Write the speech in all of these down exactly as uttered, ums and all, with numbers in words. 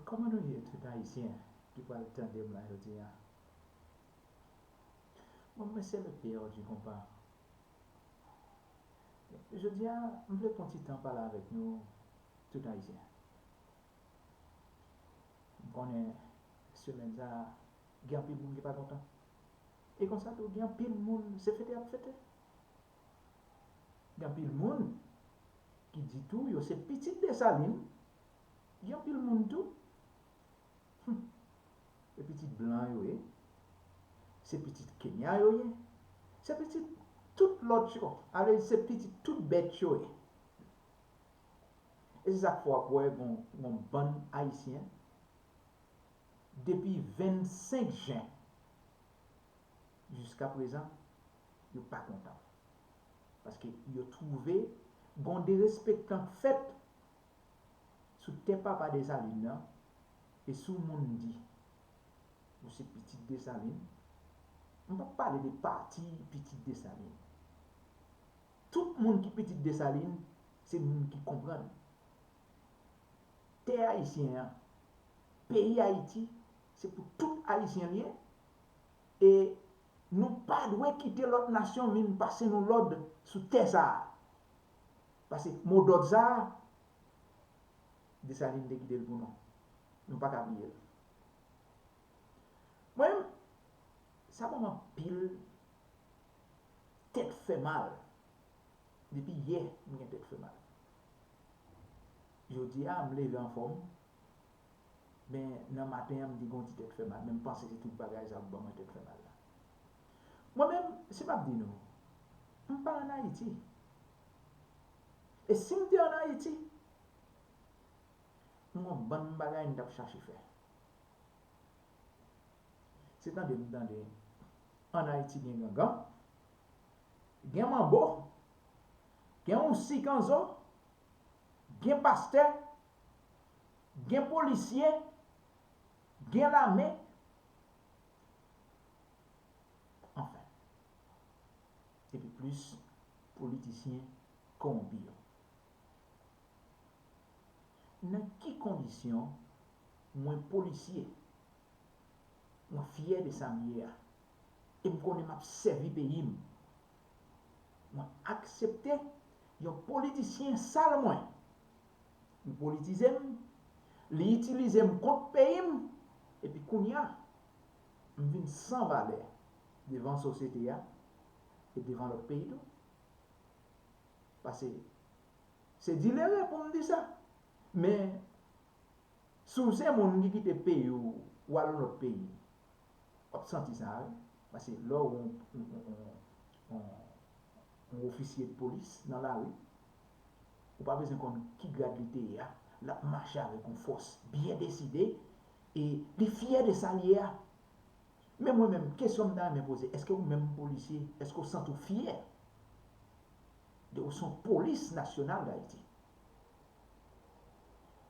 Kòman nou ye, tout Ayisyen ki pral tande m la jodi a? Bon, mwen se le père du compas. Jodi a, m vle pran ti tan pale avèk nou, tout Ayisyen. M konnen semèn sa a, gen anpil moun ki pa kontan. E konsa tou, gen anpil moun, se fete y ap fete. Gen anpil moun ki di tou yo se pitit Desalin. Gen anpil moun tou. Hmm. Se pitit blan yo ye. Se pitit Kenya yo ye. Se pitit tout lòt yo. Ale, se pitit tout bèt yo ye. E se sa k fè w ap wè gon, gon bann Ayisyen, depi vennsenk jen jiska prezan, yo pa kontan. Paske yo twouve gon derespektan k fèt sou tè papa Desalin nan, e si w moun di ou se pitit Desalin, m p ap pale de pati pitit Desalin. Tout moun ki pitit Desalin, se moun ki konprann. Tè ayisyen an, peyi Ayiti, se pou tout Ayisyen l ye, e nou pa dwe kite lòt nasyon vin pase nou lòd sou tè sa a. Paske modòd sa a, Desalin te kite l pou nou. Nou pa ka bliye l. Mwen menm, sa ban m anpil tèt fè mal. Depi yè, m gen tèt fè mal. Jodi a, m leve anfòm, men nan maten an, m te gen yon ti tèt fè mal. Men m panse se tout bagay sa k ban mwen tèt fè mal la. Mwen menm, si m ap di nou, m pa ann Ayiti. E si m te ann Ayiti, m gon bann bagay m t ap chache fè. Se tande m tande, ann Ayiti gen gangan, gen manbo, gen ounsi kanzo, gen pastè, gen polisye, gen lame, anfen, epi plis politisyen kowonpi yo. Nan ki kondisyon mwen polisye, mwen fyè de sa m ye a, e m konnen m ap sèvi peyi m, mwen aksepte yon politisyen sal mwen, li politize m, li itilize m kont peyi m, epi kounye a, m vin san valè devan sosyete a e devan lòt peyi tou. Paske se dilere pou m di sa. Men, si w se moun ki kite peyi w, w al yon lòt peyi, w ap santi sa, wi. Paske lè w yon, yon, yon, yon, yon ofisye de polis nan lari, ou pa bezwen konn ki grad li te ye a, l ap mache avèk yon fòs byen deside e li fyè de sa l ye a. Men mwen menm, kesyon m ta renmen poze, èske ou menm polisye, èske w santi w fyè de ou se yon polis nasyonal Dayiti?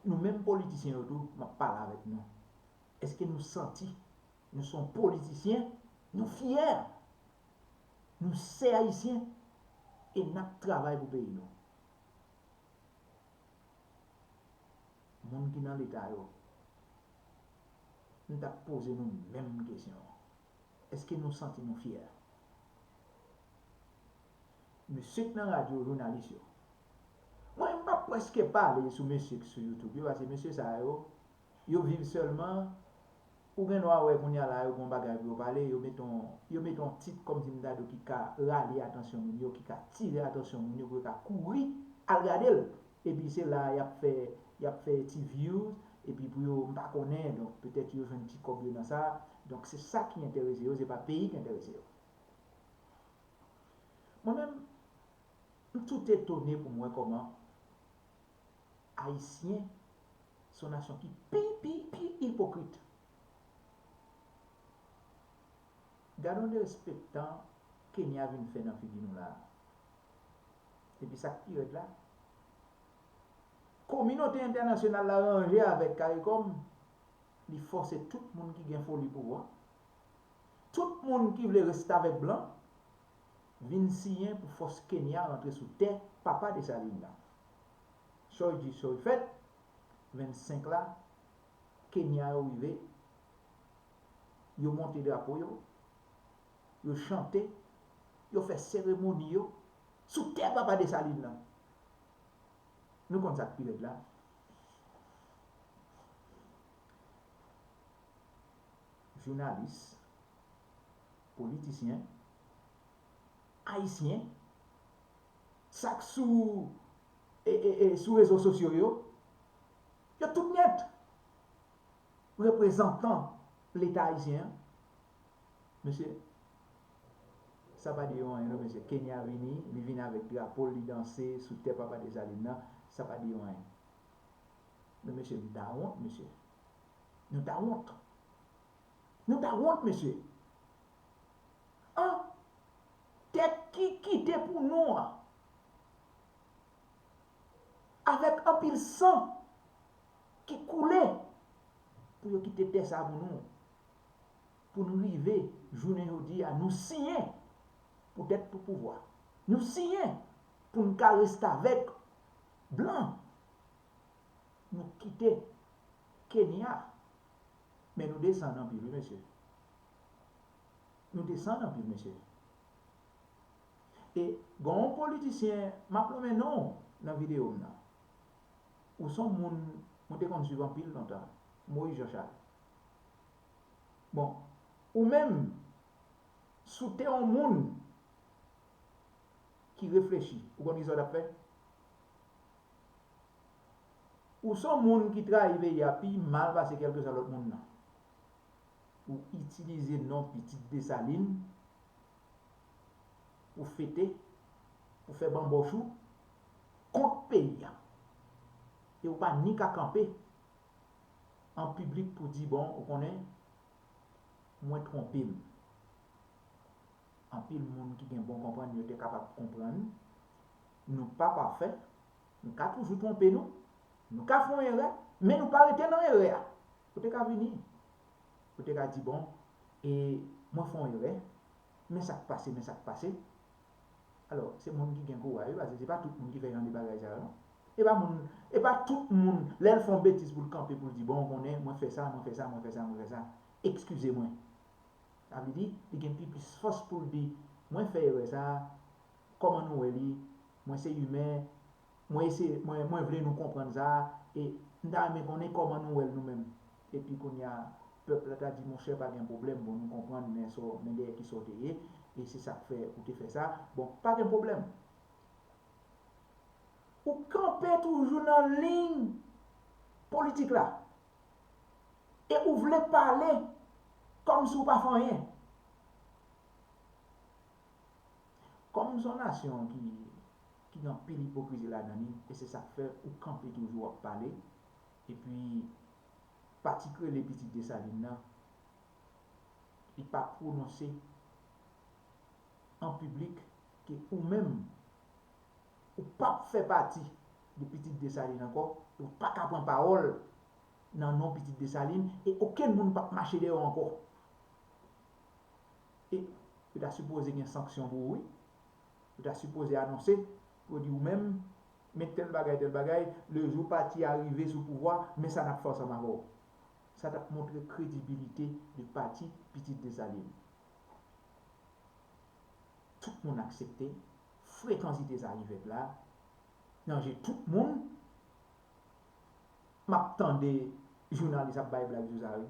Nou menm politisyen yo tou, m ap pale avèk nou. Èske nou santi nou se yon politisyen, nou fyè, nou se Ayisyen e n ap travay pou peyi nou? Moun ki nan leta yo, m t ap poze nou menm kesyon an. Èske nou santi nou fyè? Mesye k nan radyo, jounalis yo. Mwen, m p ap prèske pale sou mesye k sou YouTube yo, paske mesye sa yo, yo viv sèlman. Ou gen dwa wè kounye a la, yo gen yon bagay pou yo pale, yo mete yon, yo mete yon tit kòmsi m ta di w ki ka rale atansyon moun yo, ki ka tire atansyon moun yo pou yo ka kouri al gade l. Epi se la y ap fè, y ap fè ti views, epi pou yo, m pa konnen, donk petèt yo jwenn ti kòb yo nan sa. Donk se sa ki enterese yo, se pa peyi ki enterese yo. Mwen menm, m tout etone pou m wè kòman Ayisyen se yon nasyon ki pi, pi, pi ipokrit. Gade yon derespektan Kenya vin fè nan figi nou la a. Epi sa k pi rèd la, kominote entènasyonal la ranje avèk CARICOM, li fòse tout moun ki gen foli pouvwa, tout moun ki vle restavèk blan, vin siyen pou fòs Kenya rantre sou tè papa Desalin nan. Sa w di, sa w fèt, vennsenk la, Kenya yo rive, yo monte drapo yo, yo chante, yo fè seremoni yo sou tè papa Desalin nan. Nou konn sa k pi rèd la. Jounalis, politisyen, ayisyen, sa k sou, e, e, e, sou rezo sosyo yo, yo tout nèt. Reprezantan Leta ayisyen an, mesye, sa pa di yo anyen non, mesye. Kenya vini, li vin avèk drapo l, li danse sou tè papa Desalin nan, sa pa di yo anyen. Men mesye, nou ta wont, mesye. Nou ta wont. Nou ta wont, mesye. An, tè ki kite pou nou an, avèk anpil san ki koule pou yo kite tè sa pou nou, pou nou rive jounen jodi a, nou siyen poutèt pou pouvwa. Nou siyen pou n ka restavèk blan. Nou kite Kenya. Men nou desann anpil, wi, mesye. Nou desann anpil, mesye. E gen yon politisyen, m ap lonmen non w nan videyo m nan. Ou se yon moun mwen te konn swiv anpil lontan, Moïse Jean Charles. Bon, ou menm, si w te yon moun ki reflechi, ou konn kisa w t ap fè? Ou se yon moun ki trayi peyi a pi mal pase kèlkeswa lòt moun nan. Ou itilize non pitit Desalin pou fete, pou fè banbòch ou kont peyi a. E ou pa ni ka kanpe an piblik pou di, bon, ou konnen, mwen twonpe m. Anpil moun ki gen bon konprann, yo te kapab konprann. Nou pa pafè, nou ka toujou twonpe nou, nou ka fè yon erè, men nou pa rete nan erè a. Ou te ka vini, ou te ka di, bon, e mwen fè yon erè, men sa k pase, men sa k pase. Alò, se moun ki gen kouraj, wi, paske se pa tout moun ki fè jan de bagay sa yo, non. E pa moun, e pa tout moun, lè l fè yon betiz pou l kanpe, pou l di, bon, ou konnen, mwen fè sa, mwen fè sa, mwen fè sa, mwen fè sa. Eskize mwen. Sa vle di, li gen pi plis fòs pou l di, mwen fè erè sa a, kòman nou wè li, mwen se imen, mwen eseye, mwen, mwen vle nou konprann sa a, e m ta renmen konnen kòman nou wè l nou menm. Epi kounye a, pèp la ta di, monchè, pa gen pwoblèm, bon, nou konprann, men sa w, men dèyè kisa w te ye, e se sa k fè ou te fè sa. Bon, pa gen pwoblèm. Ou kanpe toujou nan liy politik la. E ou vle pale kòmsi ou pa fè anyen. Kòm se yon nasyon ki, ki gen anpil ipokrizi ladan li, e se sa k fè ou kanpe toujou w ap pale, epi pati k rele Pitit Desalin nan, li pa pwononse an piblik ke ou menm, ou p ap fè pati de Pitit Desalin ankò, e ou pa ka pran pawòl nan non Pitit Desalin, e okenn moun p ap mache dèyè w ankò. E yo ta sipoze gen sanksyon pou ou, wi. Yo ta sipoze anonse, pou yo di ou menm, men tèl bagay, tèl bagay, le jou pati a rive sou pouvwa, men sa n ap fè ansanm avè w. Sa t ap montre kredibilite de pati Pitit Desalin. Tout moun aksepte, frekazite sa ki fèt la, nan je tout moun, m ap tande jounalis ap bay blag sou sa, wi.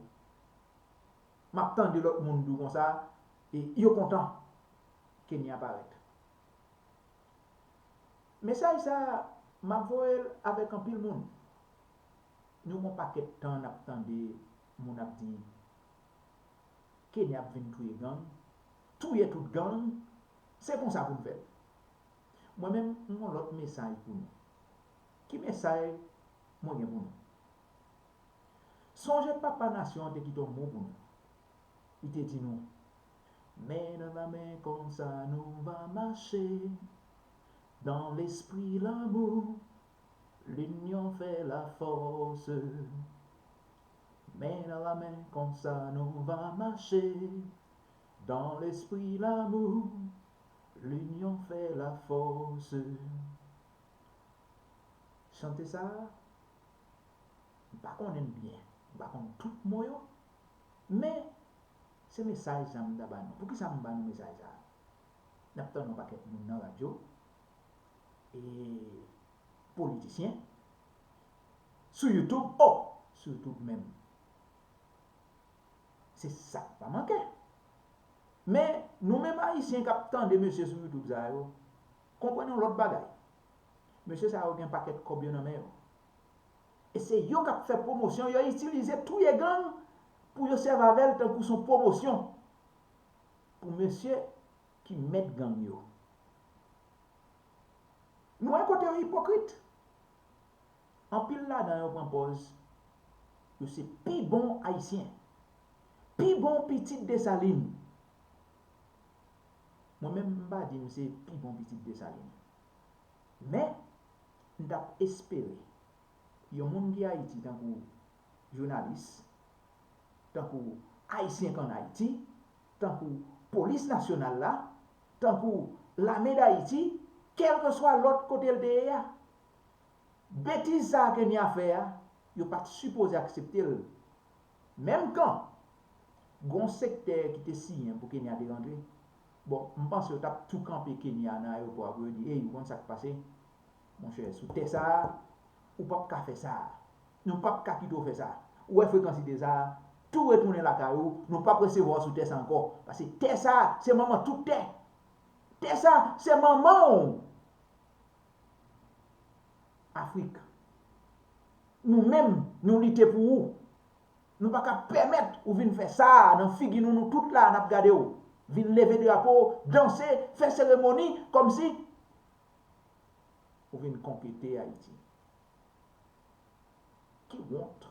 M ap tande lòt moun di w konsa, e yo kontan Kenya parèt. Mesaj sa a, m ap voye l avèk anpil moun. Nou gon pakèt tan n ap tande moun ap di, Kenya ap vin touye gang, touye tout gang, se konsa pou n fè l. Mwen menm, m gon lòt mesaj pou nou. Ki mesaj mwen gen pou nou? Sonje papa nasyon an te kite yon mo pou nou. Li te di nou, men nan la men konsa nou va mache, dans l'esprit l'amour, l'union fait la force. Men nan la men konsa nou va mache, dans l'esprit l'amour, l'union fait la force. Chante sa a, m pa konnen l byen. M pa konn tout mo yo, men se mesaj sa m ta ba nou. Poukisa m ba nou mesaj sa a? N ap tann yon pakèt moun nan radyo, e politisyen, sou YouTube, o, sou YouTube menm. Se sa k pa manke. Men, nou menm Ayisyen k ap tande mesye sou YouTube sa yo, konprann yon lòt bagay. Mesye sa yo gen pakèt kòb yo nan men yo. E se yo k ap fè pwomosyon, yo itilize touye gang pou yo sèvi avè l tankou s on pwomosyon pou mesye ki mèt gang yo. Nou wè kote yo ipokrit. Anpil ladan yo pran pòz yo se pi bon Ayisyen, pi bon pitit Desalin. Mwen menm, m pa di m se pi bon pitit Desalin. Men, m t ap espere yon moun ki Ayiti tankou jounalis, tankou Ayisyen k ann Ayiti, tankou polis nasyonal la, tankou lame Dayiti, kèlkeswa lòt kote l te ye a. Betiz sa a Kenya fè a, yo pa t sipoze aksepte l. Menm kan, gen yon sektè ki te siyen pou Kenya te rantre. Bon, m panse yo t ap tou kanpe Kenya nan ayewopò a pou yo di, ey, ou konn sa k pase? Monchè, sou tè sa a, ou p ap ka fè sa a. Nou p ap ka kite w fè sa a. Ou wè frekansite sa a, tou retounen lakay ou, nou p ap resevwa w sou tè sa a ankò. Paske tè sa a, se manman tout tè. Tè sa a, se manman w. Afrik. Nou menm, nou lite pou ou. Nou pa ka pèmèt ou vin fè sa a nan figi nou, nou tout la, n ap gade w. Vin leve drapo, danse, fè seremoni, kòmsi ou vin konkete Ayiti. Ki wont!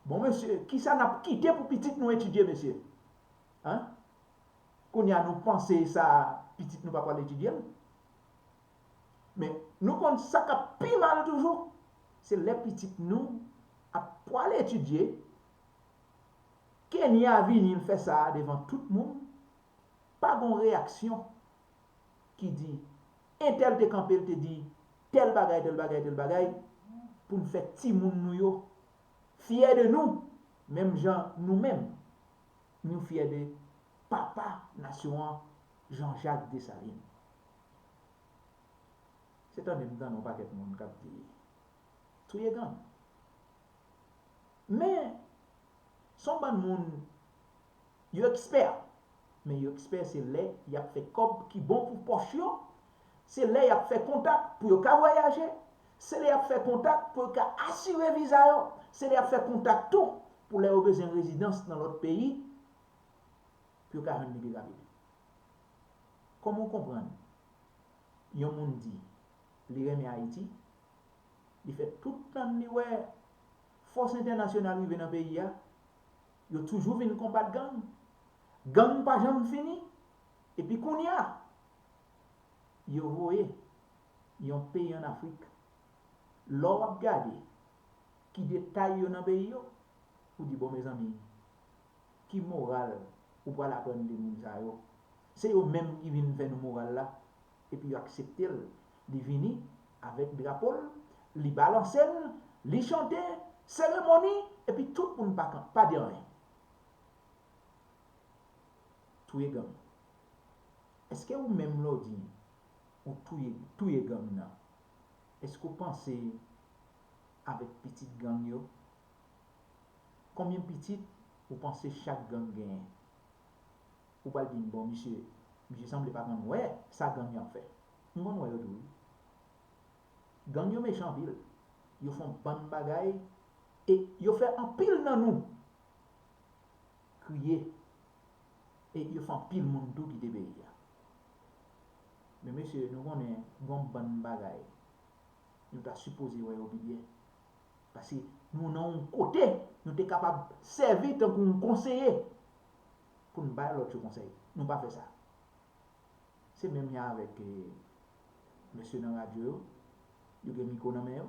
Bon, mesye, kisa n ap kite pou pitit nou etidye, mesye? Hen? Kounye a, nou panse sa, pitit nou pa pral etidye l? Men, nou konn sa k ap pi mal toujou, se lè pitit nou ap pral etidye, Kenya vini, l fè sa devan tout moun, pa gen yon reyaksyon ki di, entèl te kanpe, l te di, tèl bagay, tèl bagay, tèl bagay, pou n fè timoun nou yo fyè de nou, menm jan nou menm, nou fyè de papa nasyon an, Jean Jacques Dessalines. Se tande m tande yon pakèt moun k ap di, touye gang. Men, s on bann moun, yo ekspè. Men yo ekspè se lè y ap fè kòb ki bon pou pòch yo, se lè y ap fè kontak pou yo ka vwayaje, se lè y ap fè kontak pou yo ka asire viza yo, se lè y ap fè kontak tou pou lè yo bezwen rezidans nan lòt peyi, pou yo ka jwenn li pi rapid. Kòman w konprann yon moun di li renmen Ayiti, li fè tout tan li wè fòs entènasyonal rive nan peyi a, yo toujou vin konbat gang, gang pa janm fini, epi kounye a, yo voye yon peyi ann Afrik, lè w ap gade ki detay yo nan peyi yo, ou di, bon, mezanmi, ki moral ou pral aprann de moun sa yo? Se yo menm ki vin fè nou moral la, epi yo aksepte l. Li vini avèk drapo l, li balanse l, li chante, seremoni, epi tout moun pa, pa di anyen. Touye gang. Èske ou menm lè w di ou touye, touye gang nan, èske w panse avèk pitit gang yo? Konbyen pitit ou panse chak gang genyen? Ou pral di m, bon, misye, misye sanble pa konn wè sa gang yo ap fè. M konn wè yo tou, wi. Gang yo mechan anpil. Yo fè yon bann bagay e yo fè anpil nan nou kriye. E yo fè anpil moun tou kite peyi a. Men mesye, nou konnen gen yon bann bagay nou ta sipoze wè yo pi byen. Paske nou nan yon kote nou te kapab sèvi tankou yon konseye pou n bay lòt yo konsèy. Nou pa fè sa. Se menm jan avèk, eh, mesye nan radyo yo, yo gen mikwo nan men yo,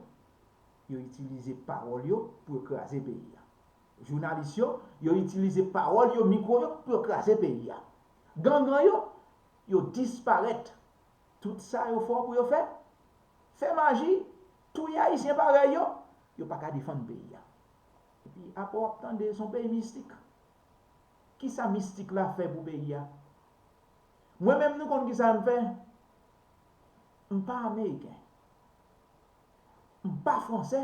yo itilize pawòl yo pou yo kraze peyi a. Jounalis yo, yo itilize pawòl yo, mikwo yo pou yo kraze peyi a. Gangan yo, yo disparèt. Tout sa yo fè pou yo fè, fè maji, touye Ayisyen parèy yo, yo pa ka defann peyi a. Epi apre w ap tande se yon peyi mistik. Kisa mistik la fè pou peyi a? Mwen menm nou konn kisa m fè? M pa ameriken. M pa fransè.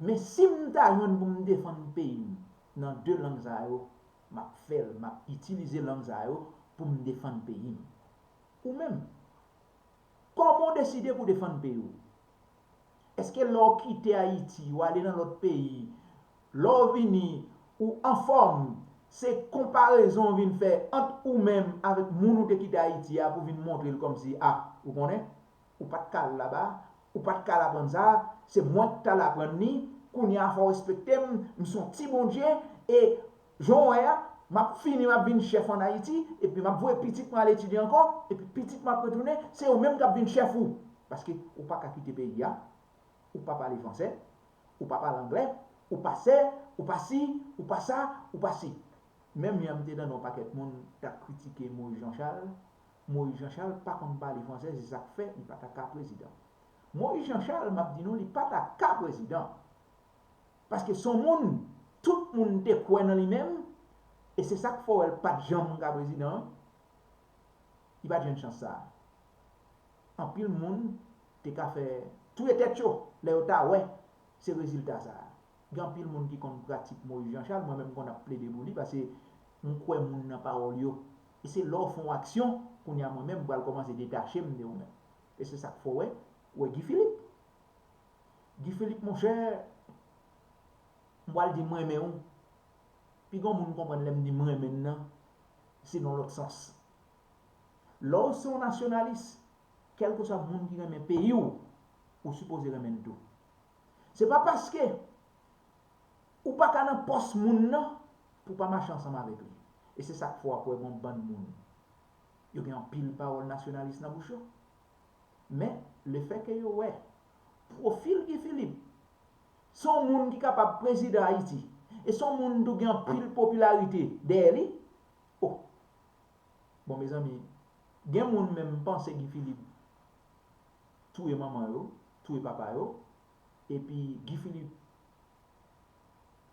Men si m ta jwenn pou m defann peyi m nan de lang sa yo, m ap fè l, m ap itilize lang sa yo pou m defann peyi m. Ou menm, kòman w deside pou w defann peyi w? Èske lè w kite Ayiti, w ale nan lòt peyi, lè w vini, ou anfòm, se konparezon w vin fè ant ou menm avèk moun ou te kite Ayiti a pou vin montre l kòmsi, a, ou konnen, ou pa t ka al laba, ou pa t ka al aprann sa, se mwen k t al aprann li, kounye a fò w respekte m, m se yon ti Bondye, e jan w wè a, m ap fini, m ap vin chèf ann Ayiti, epi m ap voye pitit mwen al etidye ankò, epi pitit mwen ap retounen, se yo menm k ap vin chèf ou. Paske ou pa ka kite peyi a, ou pa pale fransè, ou pa pale anglè, ou pa sè, ou pa si, ou pa sa, ou pa si. Menm yè m te tande yon pakèt moun t ap kritike Moyiz Janchal. Moyiz Janchal pa konn pale fransè, se sa k fè li pa ta ka prezidan. Moyiz Janchal, m ap di nou, li pa ta ka prezidan. Paske se yon moun, tout moun te kwè nan li menm, e se sa k fè w wè l pa t janm ka prezidan an. Li pa t jwenn chans sa a. Anpil moun te ka fè touye tèt yo lè yo ta wè se rezilta sa a. Gen anpil moun ki konn pratik Moyiz Janchal, mwen menm m konn ap plede pou li, paske m kwè moun nan pawòl yo. E se lè w fè yon aksyon, kounye a mwen menm m pral kòmanse detache m de ou menm. E se sa k fè w wè, ou wè Guy Philippe. Guy Philippe, monchè, m pral di m renmen w. Pi gon moun konprann lè m di m renmen n nan, se nan lòt sans. Lè w se yon nasyonalis, kèlkeswa moun ki renmen peyi w, ou sipoze renmen l tou. Se pa paske ou pa ka nan pòs moun nan pou w pa mache ansanm avèk li. E se sa k fè w ap wè gon bann moun, yo gen anpil pawòl nasyonalis nan bouch yo. Men, lefètke yo wè pwofil Guy Philippe, se yon moun ki kapab prezidan Ayiti, e se yon moun tou gen anpil popilarite dèyè li, o, bon, mezanmi, gen moun menm panse Guy Philippe touye manman yo, touye papa yo, epi Guy Philippe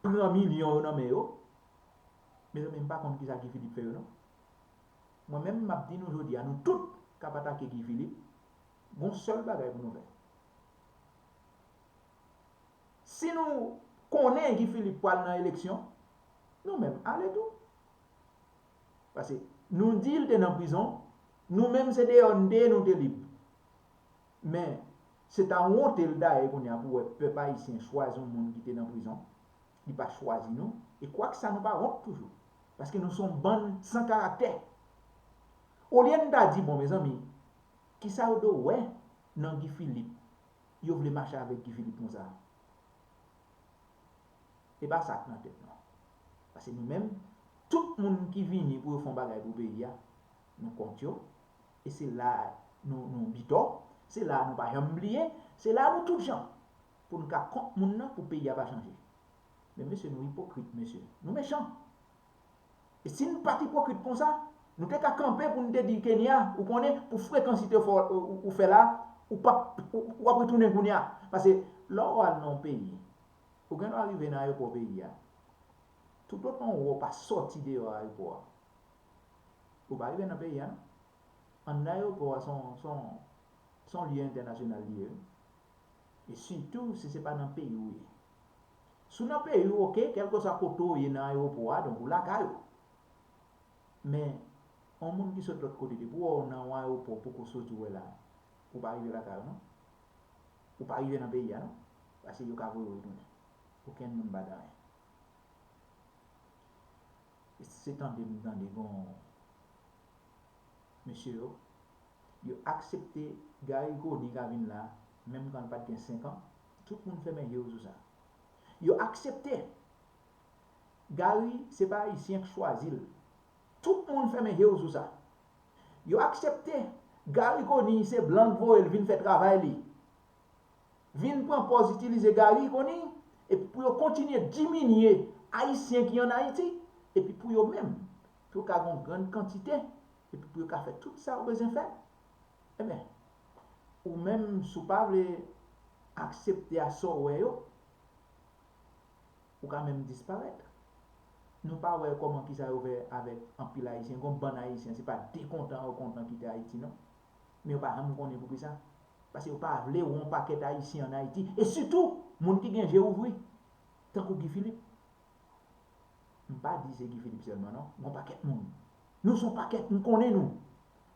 pran milyon yo nan men yo. Mezanmi, m pa konn kisa Guy Philippe fè yo non. Mwen menm, m ap di nou jodi a, nou tout k ap atake Guy Philippe, gon sèl bagay pou nou fè. Si nou konnen Guy Philippe pral nan eleksyon, nou menm ale tou. Paske nou di l te nan prizon, nou menm se deyò n te ye, nou te lib. Men, se ta wonte l dayè kounye a pou wè pèp ayisyen chwazi yon moun ki te nan prizon, li pa chwazi nou, e kwak sa nou pa wont toujou. Paske nou se yon bann san karaktè. Olye n ta di, bon, mezanmi, kisa yo dwe wè nan Guy Philippe? Yo vle mache avèk Guy Philippe konsa. E pa sa k nan tèt nou. Paske nou menm, tout moun ki vini pou yo fè yon bagay pou peyi a, nou kont yo. E se la nou, nou bitò, se la nou pa janm bliye, se la nou tout jan pou n ka kont moun nan pou peyi a pa chanje. Men mesye, nou ipokrit, mesye. Nou mechan. E si n pa t ipokrit konsa, nou te ka kanpe pou n te di Kenya, ou konnen, pou frekansite w fè, ou, ou fè la, ou p ap, ou, ou ap retounen kounye a. Paske lè w al nan yon peyi, ou gen dwa rive nan ayewopò peyi a. Toutotan w wè w pa sòti deyò ayewopò a, ou pa rive nan peyi a non. Anndan ayewopò a se yon, se yon, se yon lye entènasyonal li ye wi. E sitou si se pa nan peyi w ye. Si w nan peyi w, oke, kèlkeswa kote w ye nan ayewopò a, donk ou lakay ou. Men, yon moun ki sot lòt kote, depi w wè w nan yon ayewopò, poko soti w wè la, ou pa rive lakay ou non. Ou pa rive nan peyi a non. Paske yo ka voye w retounen. Okenn moun pa t anyen. Se tande m tande gon mesye yo, yo aksepte Garry Conille ka vin la, menm kan l pa t gen senk an, tout moun fèmen je yo sou sa. Yo aksepte Garry se pa Ayisyen k chwazi l, tout moun fèmen je yo sou sa. Yo aksepte Garry Conille se blan k voye l vin fè travay li. Vin pran pòz itilize Garry Conille, epi pou yo kontinye diminye Ayisyen ki ann Ayiti, epi pou yo menm, pou yo ka gen yon grann kantite, epi pou yo ka fè tout sa yo bezwen fè. Ebyen, ou menm, si w pa vle aksepte a sa w wè yo, ou ka menm disparèt. Nou pa wè kòman kisa yo fè avèk anpil Ayisyen. Gon bann Ayisyen, se pa de kontan yo kontan kite Ayiti non. Men yo pa janm konnen poukisa. Paske yo pa vle wè yon pakèt Ayisyen ann Ayiti. E sitou, moun ki gen je ouvri, tankou Guy Philippe. M pa di se Guy Philippe sèlman non. Gon pakèt moun. Nou se yon pakèt, m konnen nou.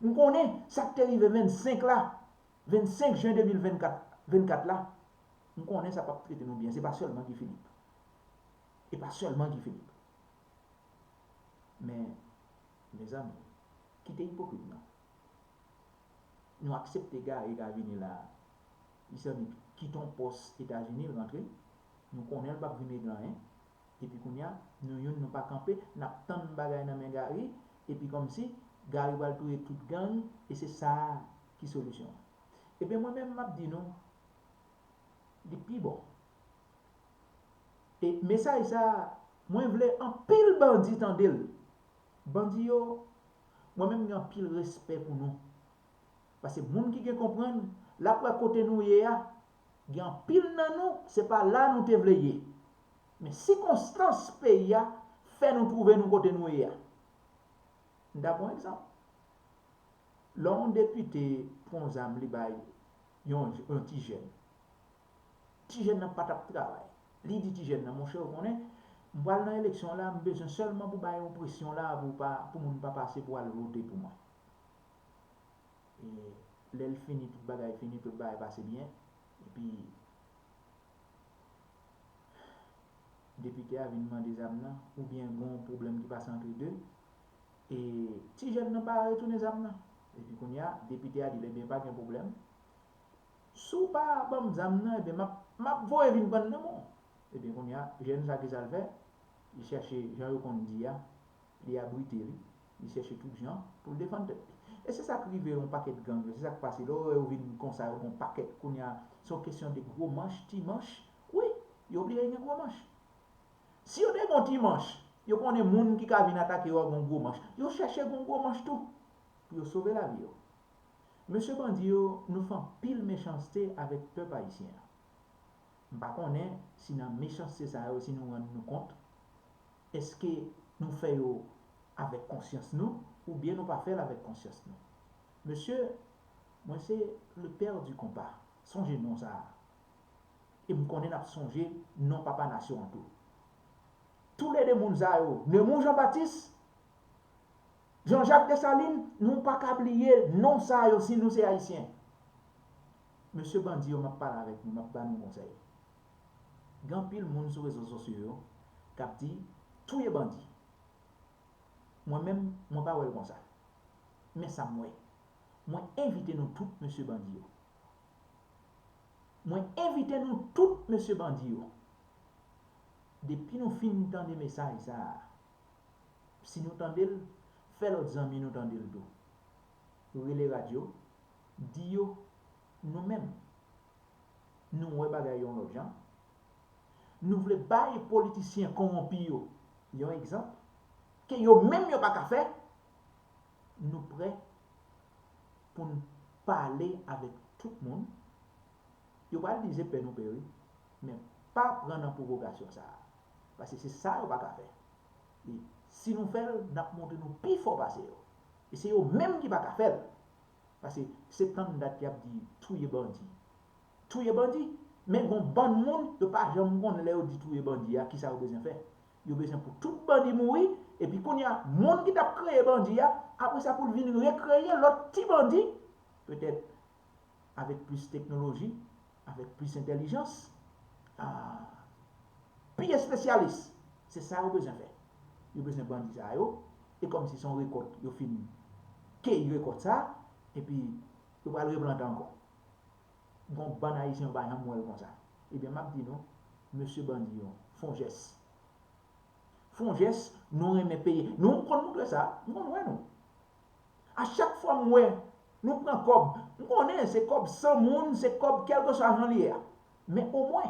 M konnen sa k te rive vennsenk la, vennsenk jen de mil vennkat, vennkat la. M konnen sa p ap trete nou byen. Se pa sèlman Guy Philippe. E pa sèlman Guy Philippe. Men, mezanmi, kite ipokrit non. Nou aksepte Gary ka vini la. Mezanmi, kite yon pòs Etazini, l rantre. Nou konnen l p ap vin regle anyen. Epi kounye a, nou youn nou pa kanpe, n ap tann bagay nan men Gary, epi kòmsi Gary pral touye tout gang, e se sa ki solisyon an. Ebyen, mwen menm, m ap di nou, li pi bon. E mesaj sa a, mwen vle anpil bandi tande l. Bandi yo, mwen menm, m gen anpil respè pou nou. Paske moun ki gen konprann, l ap wè kote nou ye a, gen anpil nan nou, se pa la nou te vle ye. Men sikonstans peyi a fè nou twouve nou kote nou ye a. M ta pran egzanp. Lè yon depite pran zam li bay yon, yon ti jèn. Ti jèn nan pa t ap travay. Li di ti jèn nan, monchè, ou konnen, m pral nan eleksyon la, m bezwen sèlman pou bay yon presyon la, pou pa, pou moun pa pase pou al vote pou mwen. E lè l fini, tout bagay fini, tout bagay pase byen. Epi, depite a vin mande zam nan, oubyen gon pwoblèm ki pase antre de. E ti jèn nan pa retounen zam nan. Epi kounye a, depite a di l, ebyen, pa gen pwoblèm. Si w pa ban m zam nan, ebyen, m ap, m ap voye vin pran l nan men w. Ebyen, kounye a, jèn sa, ki sa l fè? Li chèche, jan yo konn di a, li abrite li, li chèche tout jan pou l defann tèt li. E se sa k rive yon pakèt gang yo, se sa k pase lè w wè yo vin konsa, yo gon pakèt kounye a, se yon kesyon de gwo manch, ti manch, wi, yo bliye gen gwo manch. Si yo te gon ti manch, yo konnen moun ki ka vin atake yo a gon gwo manch, yo chèche gon gwo manch tou, pou yo sove lavi yo. Mesye bandi yo, nou fè anpil mechanste avèk pèp ayisyen an. M pa konnen si nan mechanste sa yo, si nou rann nou kont, èske nou fè yo avèk konsyans nou, oubyen nou pa fè l avèk konsyans nou? Mesye, mwen se le père du compas. Sonje non sa a. E m konnen n ap sonje non papa nasyon an tou. Toulede moun sa yo, Nemours Jean Baptiste, Jean Jacques Dessalines, nou pa ka bliye non sa yo si nou se ayisyen. Mesye bandi yo, m ap pale avèk nou, m ap ba nou konsèy. Gen anpil moun sou rezo sosyo yo k ap di, touye bandi. Mwen menm, mwen pa wè l konsa. Men sa m wè. Mwen envite nou tout, mesye bandi yo. Mwen envite nou tout, mesye bandi yo. Depi nou fin tande mesaj sa a, si nou tande l, fè lòt zanmi nou tande l tou. Rele radyo, di yo, nou menm, nou wè bagay yo yon lòt jan. Nou vle bay politisyen kowonpi yo yon egzanp ke yo menm yo pa ka fè. Nou prè pou n pale avèk tout moun. Yo pral di se pè nou pè wi, men pa pran nan pwovokasyon sa a. Paske se sa yo pa ka fè. E si nou fè l, n ap montre nou pi fò pase yo. E se yo menm ki pa ka fè l. Paske se tann dat y ap di touye bandi. Touye bandi. Men gon bann moun, yo pa janm konnen lè yo di touye bandi a, kisa yo bezwen fè. Yo bezwen pou tout bandi mouri, epi kounye a, moun ki t ap kreye bandi a, apre sa pou l vin rekreye lòt ti bandi, petèt avèk plis teknoloji, avèk plis entèlijans, ah, pi espesyalis. Se sa yo bezwen fè. Yo bezwen bandi sa yo, e kòmsi se yon rekòt, yo fin keyi rekòt sa, epi yo pral replante ankò. Gon bann Ayisyen yo pa janm wè l konsa. Ebyen, m ap di nou, mesye bandi yo, fè yon jès. Fè yon jès, nou renmen peyi. Nou konn montre sa, m konn wè nou. A chak fwa m wè nou pran kòb, m konnen se kòb san moun, se kòb kèlkeswa jan li ye a. Men omwen,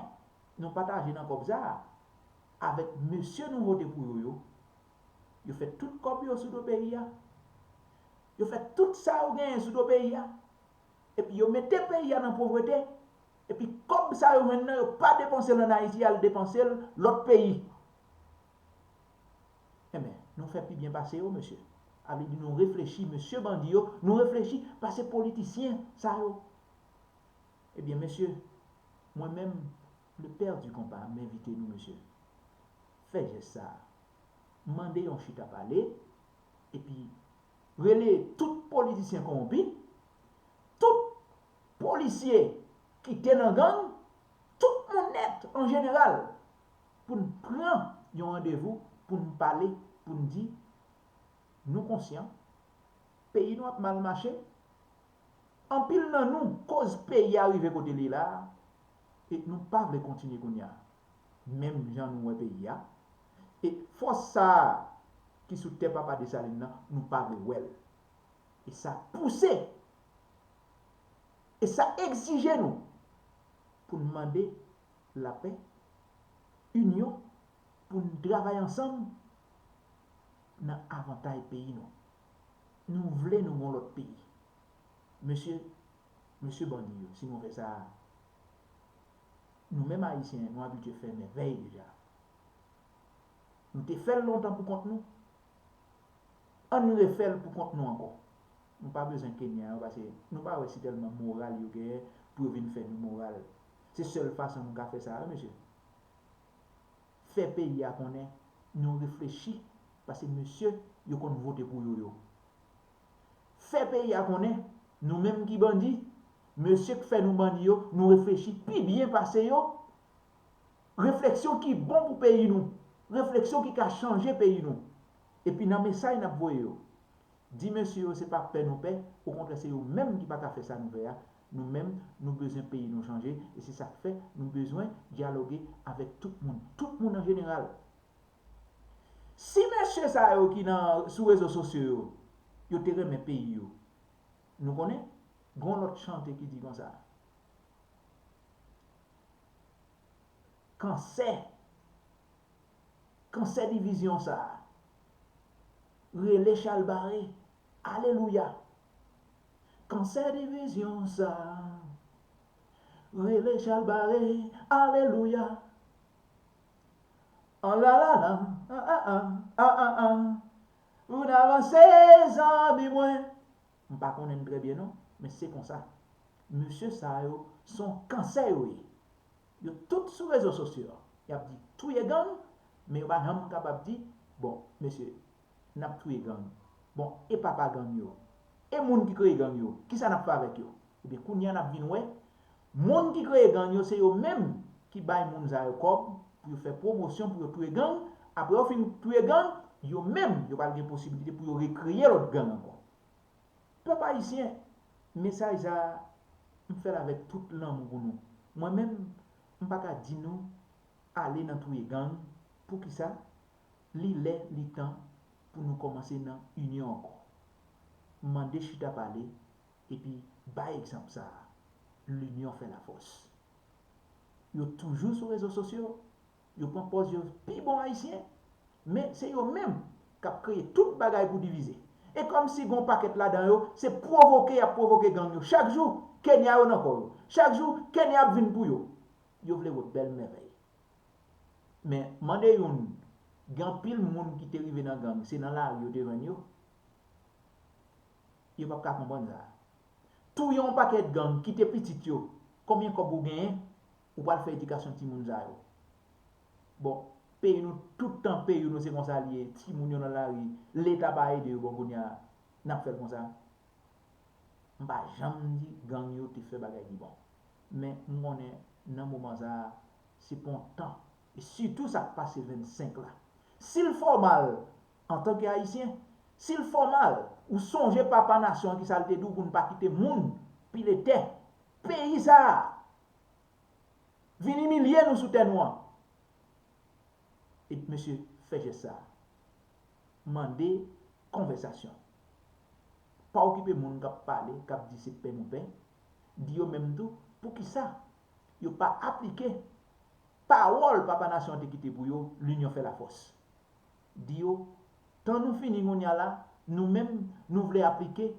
nou pataje nan kòb sa a avèk mesye nou vote pou yo yo. Yo fè tout kòb yo sou do peyi a. Yo fè tout sa yo genyen sou do peyi a. Epi yo mete peyi a nan povrete. Epi kòb sa yo jwenn nan, yo pa depanse l ann Ayiti, y al depanse l lòt peyi. Enben, nou fè pi byen pase yo, mesye. Sa vle di nou reflechi, mesye bandi yo, nou reflechi pase politisyen sa yo. Ebyen, mesye, mwen menm, le père du compas, m envite nou, mesye. Fè jès sa a. Mande yon chita pale, epi rele tout politisyen kowonpi, tout polisye ki te nan gang, tout moun nèt an jeneral, pou n pran yon randevou, pou n pale, pou n di, nou konsyan, peyi nou ap mal mache. Anpil nan nou, koz peyi a rive kote l ye la a, e nou pa vle kontinye kounye a. Menm jan nou wè peyi a, e fòs sa a ki sou tè Papa Desalin nan, nou pa vle wè l. E sa pouse, e sa egzije nou pou n mande lapè, inyon, pou n travay ansanm nan avantay peyi nou. Nou vle nou gen yon lòt peyi. Mesye, mesye bandi yo, si nou fè sa, nou menm Ayisyen, nou abitye fè mèvèy deja. Nou te fè l lontan pou kont nou. Ann refè l pou kont nou ankò. Nou pa bezwen Kenya yo, paske nou pa wè si tèlman moral yo genyen pou yo vin fè nou moral. Se sèl fason nou ka fè sa, wi, mesye. Fè peyi a konnen nou reflechi, paske mesye yo konn vote pou yo yo. Fè peyi a konnen, nou menm ki bandi, mesye k fè nou bandi yo, nou reflechi pi byen pase yo, refleksyon ki bon pou peyi nou, refleksyon ki ka chanje peyi nou. Epi nan mesaj n ap voye yo, di mesye yo se pa pè nou pè, okontrè se yo menm ki pa ka fè sa nou vle a. Nou menm, nou bezwen peyi nou chanje, e se sa k fè nou bezwen dyaloge avèk tout moun, tout moun an jeneral. Si mesye sa yo ki nan, sou rezo sosyo yo, yo te renmen peyi yo, nou konnen, gen yon lòt chante ki di konsa, kansè, kansè divizyon sa a, rele Chalbare, alelouya. Kansè divizyon sa a, rele Chalbare, alelouya. An la la la, an an an, an an an. Pou n avanse, zanmi mwen. M pa konnen n trè byen non, men se konsa. Mesye sa yo, se yon kansè yo ye. Yo tout sou rezo sosyo yo. Y ap di touye gang, men yo pa janm kapab di, bon, mesye, n ap touye gang. Bon, e papa gang yo? E moun ki kreye gang yo? Kisa n ap fè avèk yo? Ebyen, kounye a n ap vin wè, moun ki kreye gang yo, se yo menm ki bay moun sa yo kòb pou yo fè pwomosyon, pou yo touye gang. Apre yo fin touye gang, yo menm, yo pral gen posibilite pou yo rekreye lòt gang ankò. Pèp ayisyen, mesaj sa a, m fè l avèk tout lanmou pou nou. Mwen menm, m pa ka di nou ale nan touye gang. Poukisa? Li lè, li tan pou nou kòmanse nan inyon ankò. Mande chita pale, epi bay egzanp sa a. Linyon fè lafòs. Yo toujou sou rezo sosyo, yo pran pòz yo pi bon ayisyen, men se yo menm k ap kreye tout bagay pou divize. E kòmsi gen yon pakèt ladan yo, se pwovoke y ap pwovoke gang yo. Chak jou, Kenya yo nan kò yo. Chak jou, Kenya ap vin pou yo. Yo vle wè bèl mèvèy. Men, mande youn, gen anpil moun ki te rive nan gang, se nan lari yo te jwenn yo? Yo p ap ka konprann sa. Touye yon pakèt gang, kite pitit yo, konbyen kòb ou genyen, ou pral fè edikasyon timoun sa yo? Bon, peyi nou, tout tan peyi nou se konsa li ye, timoun yo nan lari, Leta pa ede yo, bon, kounye a, n ap fè l konsa. M pa janm di gang yo te fè bagay ki bon. Men m konnen nan moman sa a, se pa yon tan. E sitou sa k pase vennsenk la. Si l fè w mal, antanke Ayisyen, si l fè w mal, ou sonje papa nasyon an kisa l te di w pou n pa kite moun pile tè peyi sa a vin imilye nou sou tè nou an. Epi mesye, fè jès sa a. Mande konvèsasyon. Pa okipe moun k ap pale, k ap di se pè nou pè. Di yo menm tou, poukisa yo pa aplike pawòl papa nasyon an te kite pou yo, linyon fè lafòs. Di yo, tan nou fini kounye a la, nou menm, nou vle aplike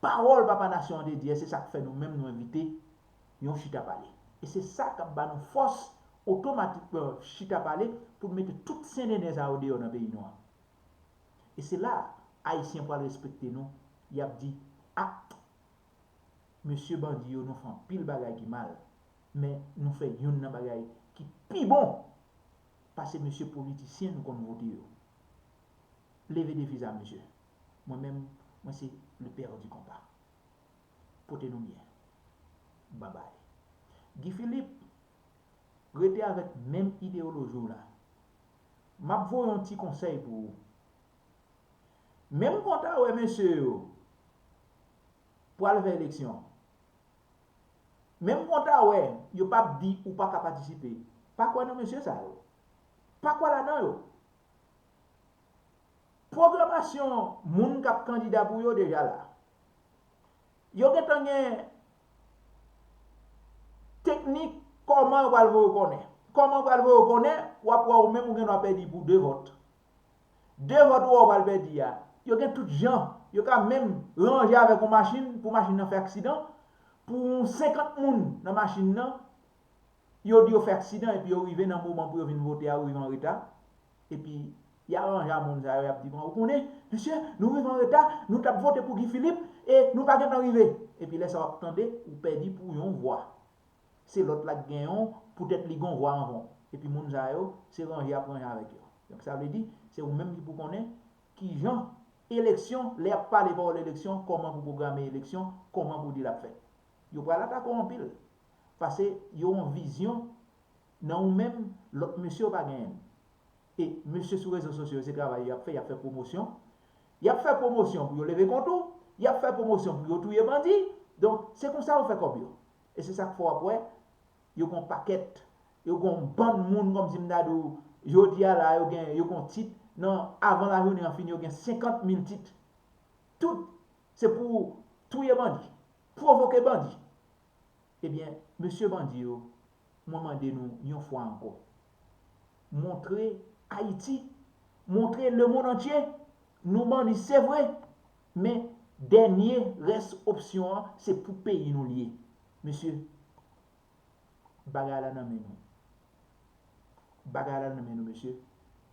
pawòl papa nasyon an te di a, se sa k fè nou menm nou envite yon chita pale. E se sa k ap ba nou fòs otomatik, euh, chita pale pou n mete tout sendenden sa yo deyò nan peyi nou an. E se la Ayisyen pral respekte nou. Y ap di, a, mesye bandi yo, nou fè anpil bagay ki mal, men nou fè youn nan bagay ki pi bon pase mesye politisyen nou konn vote yo. Leve defi sa, mesye. Mwen menm, mwen se le père du compas. Pote nou byen. Babay. Guy Philippe, rete avèk menm ideyoloji w la. M ap voye yon ti konsèy pou ou. Menm kon w ta wè mesye yo pral fè eleksyon, menm kon w ta wè yo p ap di ou pa ka patisipe, pa kwè nan mesye sa yo. Pa kwè ladan yo. Pwogramasyon moun k ap kandida pou yo deja la. Yo gentan gen teknik kòman yo pral voye w konnen. Kòman yo pral voye w konnen, w ap wè ou menm ou gen dwa pèdi pou de vòt. De vòt ou wè w pral pèdi a, yo gen tout jan. Yo ka menm ranje avèk yon machin pou machin nan fè aksidan. Pou yon senkant moun nan machin nan, yo di yo fè aksidan epi yo rive nan moman pou yo vin vote a, yo rive an reta. Epi, y a ranje a moun sa yo, y ap di, bon, ou konnen, mesye, nou rive an reta, nou t ap vote pou Guy Philippe, e nou pa gentan rive. Epi lè sa w ap tande, ou pèdi pou yon vwa. Se lòt la k genyen w, poutèt li gen yon vwa anvan w. Epi moun sa yo, se ranje y ap ranje avèk yo. Donk, sa vle di, se ou menm ki pou konnen kijan eleksyon, lè y ap pale pawòl eleksyon, kòman pou pwograme eleksyon, kòman pou di l ap fèt. Yo pral atake w anpil. Pase yo yon vizyon nan ou menm, lòt mesye yo pa genyen l. E mesye sou rezo sosyo yo, se travay y ap fè, y ap fè pwomosyon. Y ap fè pwomosyon pou yo leve kont ou, y ap fè pwomosyon pou yo touye bandi. Donk, se konsa yo fè kòb yo. E se sa k fè w ap wè, yo gen yon pakèt, yo gen yon bann moun, kòmsi m ta di w, jodi a la, yo gen, yo gen yon tit, nan avan lajounen an fini, yo gen senkant mil tit. Tout, se pou touye bandi, pwovoke bandi. Ebyen, mesye bandi yo, mwen mande nou yon fwa ankò, montre Ayiti, montre lemonn antye, nou bandi se vre, men dènye rès opsyon an, se pou peyi nou l ye. Mesye, bagay la nan men nou. Bagay la nan men nou, mesye.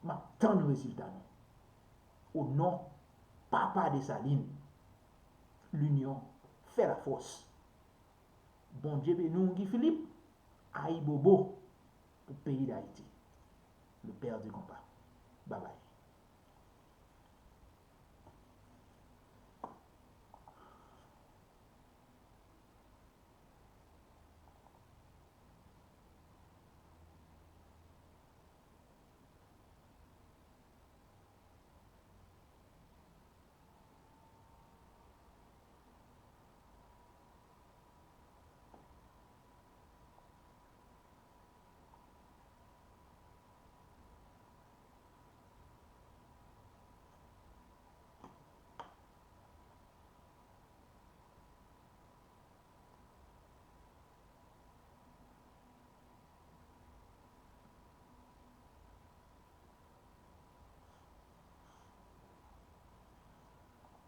M ap tann rezilta nou. O non, Papa Desalin, linyon fè lafòs. Bondye beni w, Guy Philippe. Ayibobo pou peyi Dayiti. Le père du compas. Babay.